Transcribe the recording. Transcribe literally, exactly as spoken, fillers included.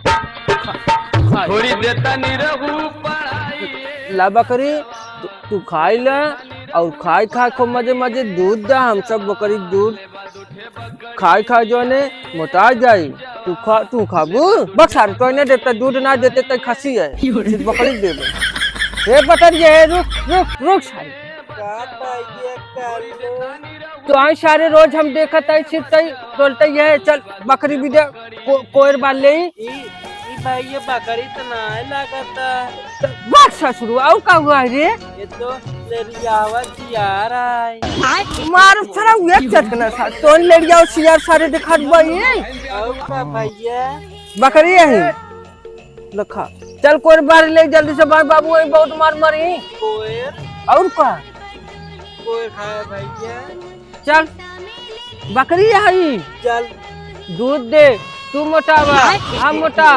छोड़ी देता निरहू पढ़ाई। ला बकरी, तू, तू खाई ला और खाई खाई खूब मजे मजे दूध दा, हम सब बकरी दूध खाई खाई जो ने मोटा जाई। तू खा, तू खाबू? बक सारे, तो इन्हें देता, दूध ना देते तो खसी है, सिर्फ बकरी दे दे। हे पतर ये है, रुक, रुक, रुक सारे। का भैया कर लो? तो आई सारे, रोज हम देखत आई, सिर्फ तई बोलते ये है, चल बकरी भी दे, को-, कोयर बाल ले। ई, ई भैया बकरी तो ना है लागता। बक ससुर, और का हुआ है रे? ये तो लेरियावा जिया रहा है। मार सारा एक चटकना सा, तोन लेरिया और सियार सारे दिखात बा ये। और का भैया? बकरी है। लखा, चल कोयर बार ले जल्दी से, बार बाबू वही बहुत मार मारी। कोयर? और का? कोयर खाए भैया। चल, बकरी है। चल। दूध दे, तू मोटावा, हम मोटा।